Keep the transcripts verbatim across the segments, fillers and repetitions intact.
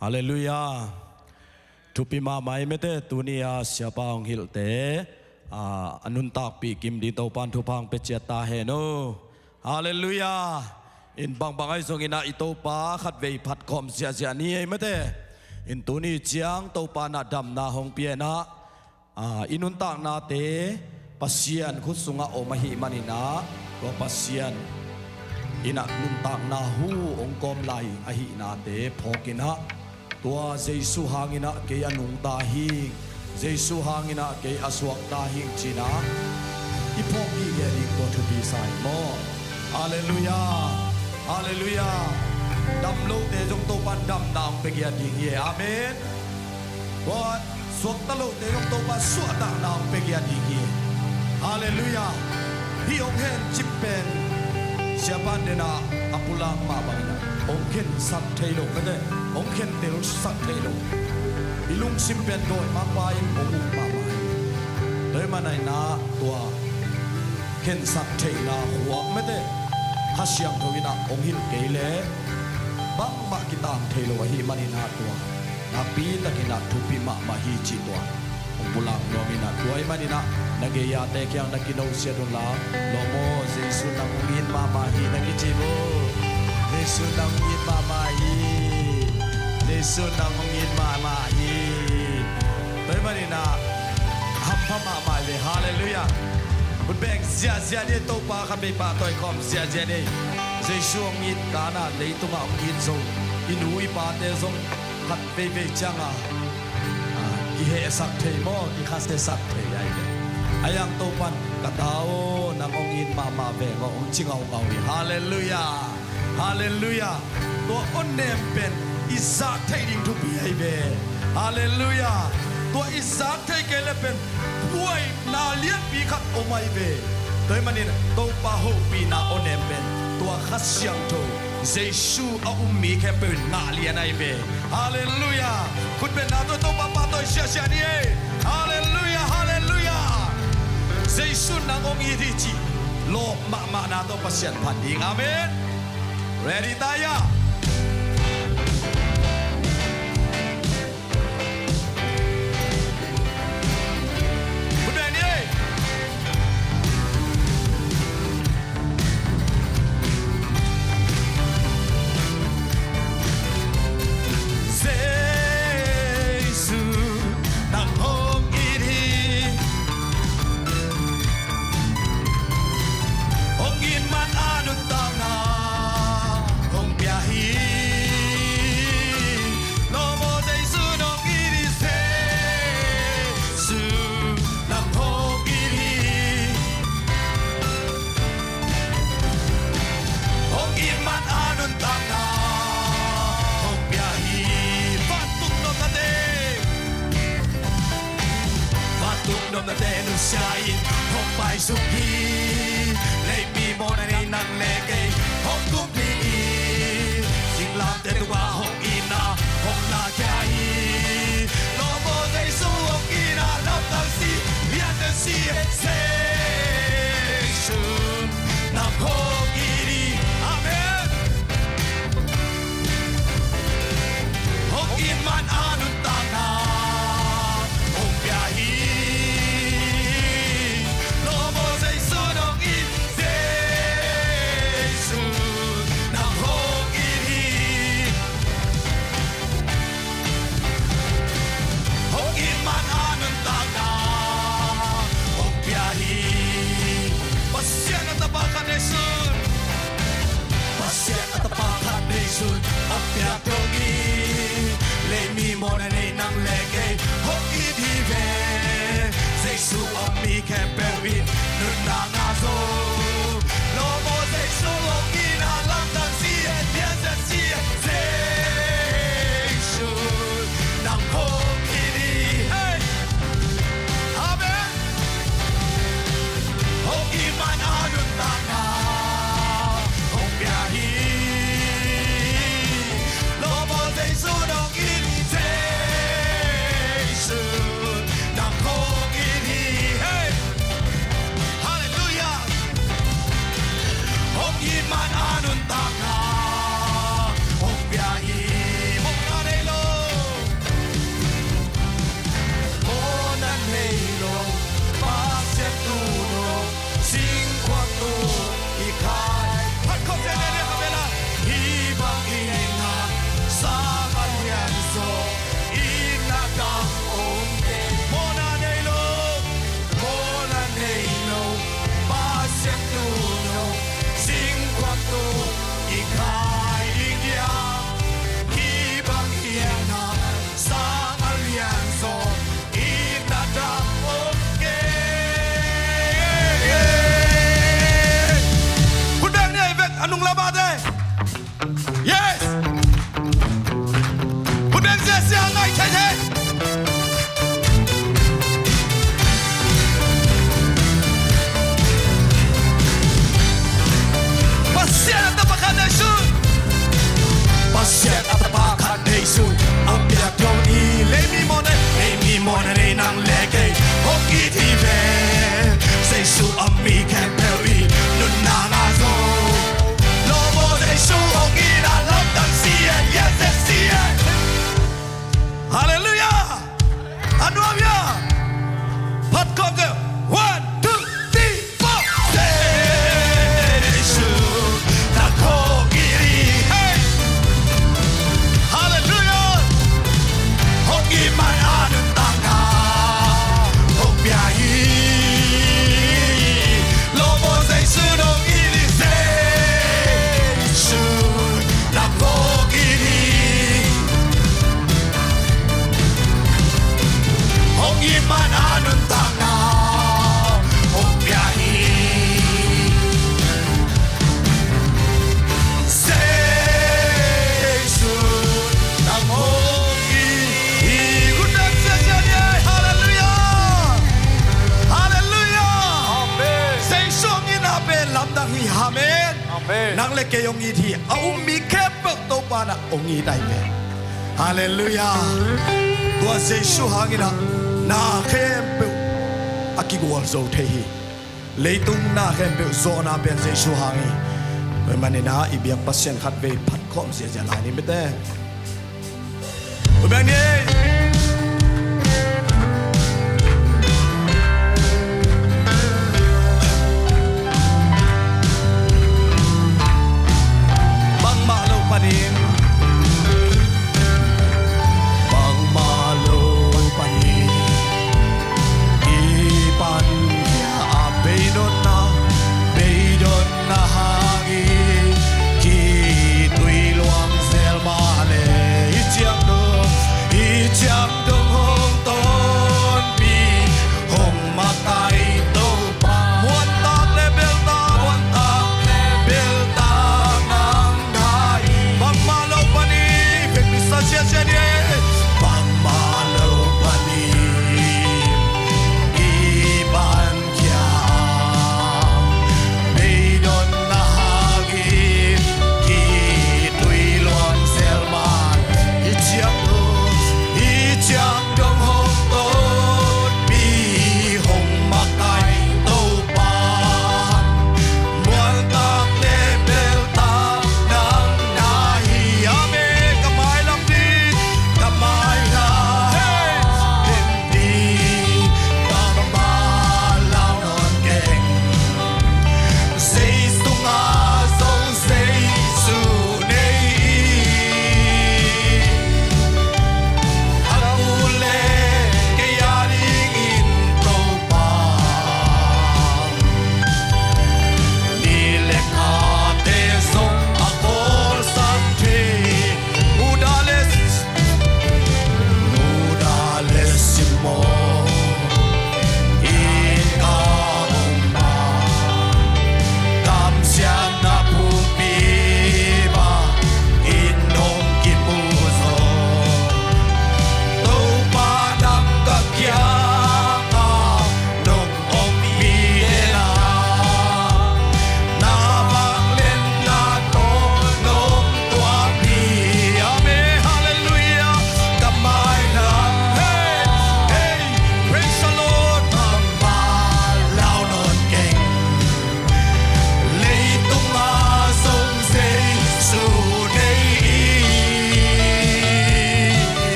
Halleluiah. Thupi mahmah ei mate, tuni a siapa hong hilhte a nuntakpih kim ding Topan thupha hong pia ciat ta hen aw. Halleluiah. In bangbang ahi zongin ah i Topa khatvei phat khawm ziahziah ni ei mate. In tuni ciang Topa in ah damna hong pia in ah, i nuntaknate Pasian khut sungah om ahih manin ah, tua Pasian in ah nuntakna hu hong kawm lai ahihnate phawk in ah, tua Jesu hangin ah kei a nungta hi, Jesu hangin ah kei a suakta hi ci-in ah i phawk gige ding tua thupi sa hi maw. Halleluiah. Halleluiah. Dam lote zong Topan damna hong pia ding hi. Amen. Tua suakta lote zong Topa suahtakna hong pia ding hi. Halleluiah. Hih hong hencip pen siapa in ah a pulak mah bangin ah hong khensak thei lo, kate hong khentelsak thei lo. I lungsim pen dawi mapa in hong uk mahmah hi. Tua ahih manin ah tua khensak theihna khuak mate Kha Siangtho in ah hong hilh kei leh bangmah kitang thei lo ahih manin ah tua nakpi takin ah thupi mahmah hi cih tua hong pulak nuam in ah, tua ahih manin ah na gei-ate kiang na kinosiat un la, lawm aw, Jesu nang hong it mahmah hi na kici un. Jesu nang hong it mahmah hi. Jesu nang hong it mahmah hi. Tua ahih manin ah hampha mahmah hi ve. Halleluiah. Hun beng ziahziah ni, Topa khatvei pahtawi khawm ziahziah ni. Jesu hong it, Kana leitungah hong it zo i nu i pate zong khat veivei ciangah, ah, kihehsak thei maw, kikhasiasak thei ahi ve. Ahi hang Topan, ka ta aw, nang hong it mahmah veng aw, hong ci ngaungau hi. Halleluiah. Halleluiah. Tua awnem pen i zak theih ding thupi ahi ve. Halleluiah. Tua i zak theih kei leh pen buaina lianpi khat om ahi ve. Tua ahih manin Topa hopihna awnem pen tua Kha Siangtho, Jesu a um mi khempeuh in ngah lian ahi ve. Halleluiah. Khut bengna tawh Topa pahtawi ziahziah ni ei. Halleluiah, halleluiah. Jesu nang hong it hi cih lawp mahmahna tawh Pasian phat ding. Amen. Ready ta hia? Khut beng ni ei. Jesu nang hong it hi. Hong it man a nuntakna hong pia hi. Lawm aw, Jesu nang hong it hi. Jesu nang hong it hi. Hong it man a nuntakna hong pia hi. Vantung nopnate, vantung nopnate nusia in hong paisuk hi. Leimi mawhna nei nang le kei hong kum ding hi. Singlamteh tungah hong itna hong lakhia hi. Lawm aw, Jesu hong itna lamdang si, lian den si, Jesu nang hong it hi. Amen. Hong it man a nuntakna hong pia hi. Lawm aw, Jesu nang hong it, Jesu nang hong it hi. Hong it man a nuntakna hong pia hi. Pasian a tapa khat nei sun. Pasian a tapa khat nei sun. A piak lo hi. Leimi mawhna nei nang le kei hong it hi ve. Jesu a mi khempeuh in nuntakna zo. Lawm aw, Jesu hong itna lamdang si, lian den si, Jesu nang hong it hi. Hey! Amen. Hong it man a nuntakna hong pia hi. Lawm aw, Jesu nang hong it hi. Jesu nang hong it hi. Hey! Halleluiah. Sia, sia ngai thei thei. Pasian a tapa khat nei sun. Pasian a tapa khat nei sun. A piak kong i lei mi mawh nei, lei mi mawh nei nang le kei. Hong it hi ve. Jesu a mi khempeuh i nunna na zo. Lawm aw Jesu hong itna lamdang si e, yes, yes, si e. Halleluiah. A nuam hia? Phat khawm teh. One, two, three, four. Jesu na hong it hi. Hey. Halleluiah. Hong it man a nuntakna hong pia hi. Lawm aw Jesu hong it hi. Jesu na hong it hi. Hong it man a nuntakna hong pia hi. Jesu na hong it hi. Good night, sia, sia, sia. Halleluiah. Halleluiah. Amen. Jesu hong itna pen lamdang hi. Amen. Amen. Nang le kei hong it hi. A um mi khempeuh Topa na hong it ahi ve. Halleluiah. Tua Jesu hangin ah na khempeuh a kigual zo thei hi. Leitung na khempeuh zawhna pen Jesu hang hi. Tua manin ah i biak Pasian khatvei phat khawm ziahziah lai ni mite. Ubeng ni. Bangmah lo panin, bangmah lo panin, i pan khia a beidonna, beidonna hangin kitui luang zel mah le i ciang lo, i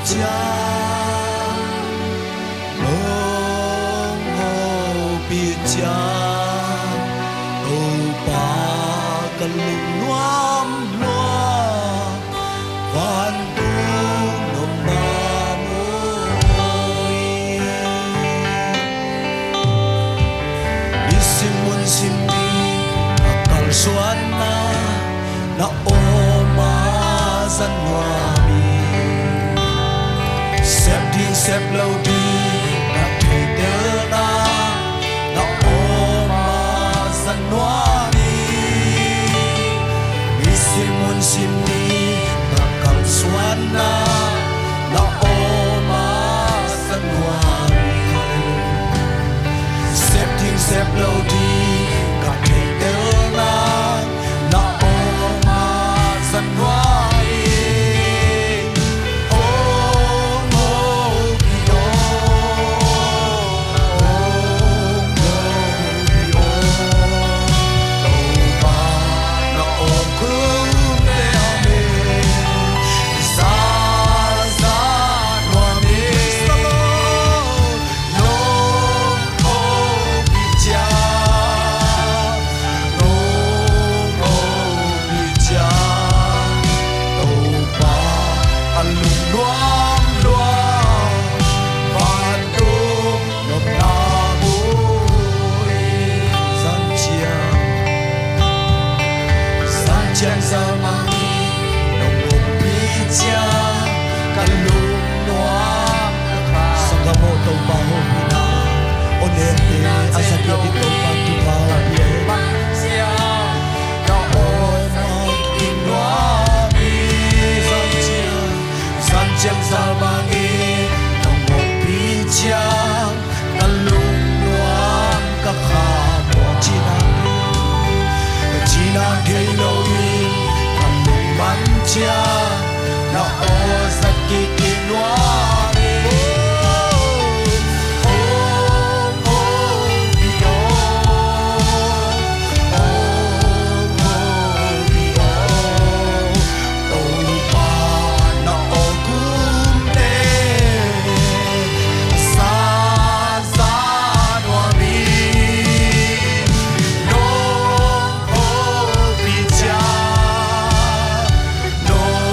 ciang, nong hopih ciang, Topa ka lungnuam lua, vantung nopna mawi. Nisim mun sim ni a kalsuanna, na awm a za nuam hi. Sep ding sep lo ding na theitelna, na awm a za nuam hi. Nisim mun sim ni na kalsuanna, na awm a za nuam hi. Sep ding sep lo ding ka theitelna, na awm a za nuam hi. Hong hopih aw, hong hopih aw, Topa na awng khum leh a mel sa za nuam hi. Nong hopih ciang, nong hopih ciang, Topa a lungnuam lua, vantung nopna mawi. Zan ciang, zan ciang zalmang hi, nong hopih ciang ka lungnuam. Sanggam aw, Topa hopihna, aw nekte a za diak ding Topa thupha hong pia. Ka aw ma ki nuam hi. Zan ciang, zan ciang zalmang hi, nong hopih ciang ka lungnuam ka kha maw. Cina, cina thei lo in ka lungman ciang, na aw za kik nuam hi. Hong hopih aw, hong hopih aw, Topa na awng khum leh sa za nuam hi. Nong hopih ciang, nong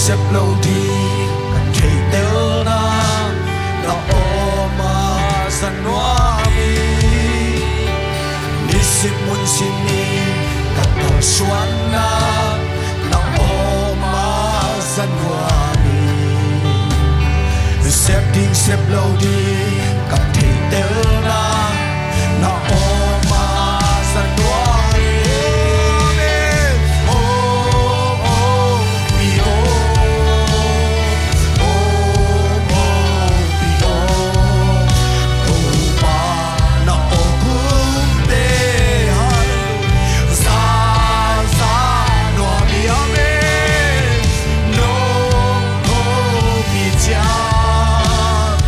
sep lo ding ka theihtelna na om a za nuam hi. Nisim munsim in ka kalsuanna na om a za nuam hi. Sep ding sep lo ding ka theihtelna na om a za nuam hi. Amen. Oh, oh, pi, oh, oh, oh, pi, oh. Topa na awk umte, hallelujah, za za nuam hi. Amen. Nong hopih ciang,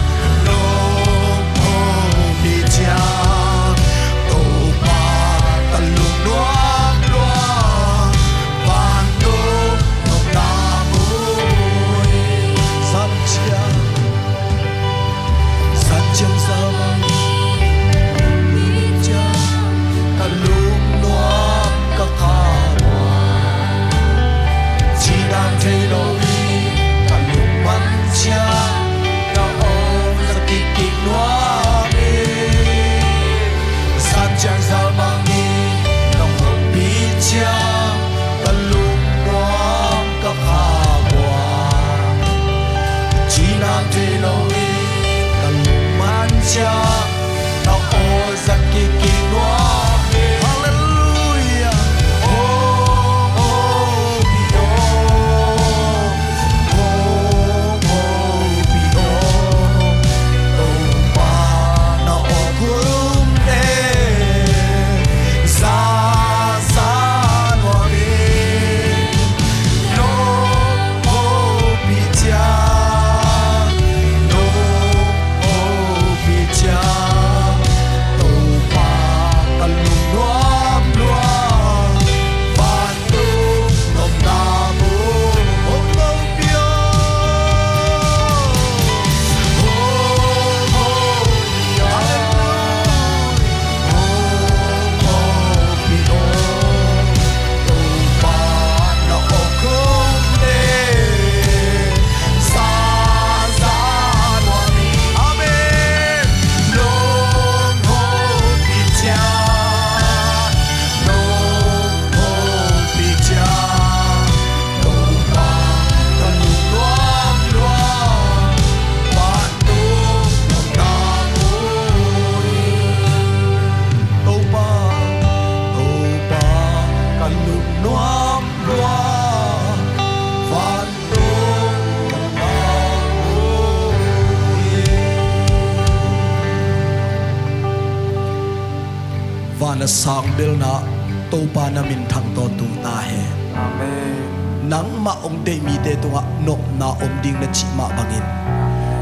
nong hopih ciang, Topa ka lungnuam lua. Vantung nong na mu hi. San ciang, san ciang za bang, ka lungnuam ka kha. Cihna thei lo hi, ka lungman ciang, ka om za kikik nuam hi. San ciang za bang hi, nong hopih ciang, ka lungnuam ka kha bua. Cihna thei lo hi, ka lungman ciang, ka om za kikik nuam hi. Hallelujah. Oh, oh, pi, oh. Oh, oh, pi, oh. Topa na awk umte, za za nuam hi. Nong hopih ciang, nong hopih ciang, Topa ka lungnuam lua. Vantung nong na mu hi. Oh, oh, pi, oh. Oh, oh, pi, oh. Hallelujah. Oh, oh, pi, oh. Topa na awk umte, za za nuam hi. Amen. Nong hopih ciang, nong hopih ciang, Topa ka lungnuam lua. Vantung nong na mu hi. Topa, Topa ka lungnuam lua. Van a sang belna Topa na min thangtawn tung ta hen. Amen. Nangmah hong deih mite tungah nopna om ding na cih mah bangin,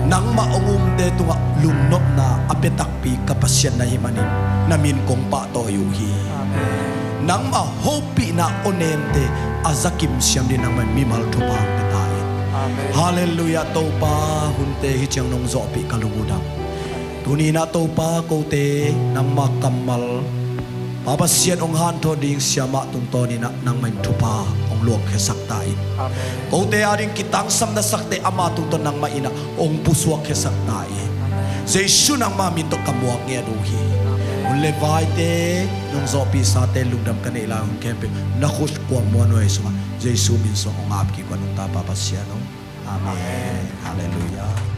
nangmah hong umte tungah lungnopna a pia takpi ka Pasian na hih manin na min kong pahtawi uh hi. Amen. Nangmah hopihna awnemte a za kimsiam ding nangmah in mimal thupha hong pia ta in. Amen. Hallelujah. Topa, hunte hih ciang nong zawhpih ka lung uh dam. Tuni-in ah Topa, kote nangmah kammal, Pa Pasian hong hanthawn ding siamah tungtawnin ah nangmah in thupha hong luakkhiasak ta in. Amen. Kote ading kitangsam na sakte ama tungtawn nangmah in ah hong pusuakkhiasak ta in. Amen. Jesu nangmah min tawh ka muak ngiat uh hi. Amen. Hun le vaite, nong zawhpihsate lungdam ka neih lai hun khempeuh na khut kuang muan uh hi sungah Jesu min suang hong ap kik uh a nungta Pa Pasian aw. Amen. Amen. Halleluiah.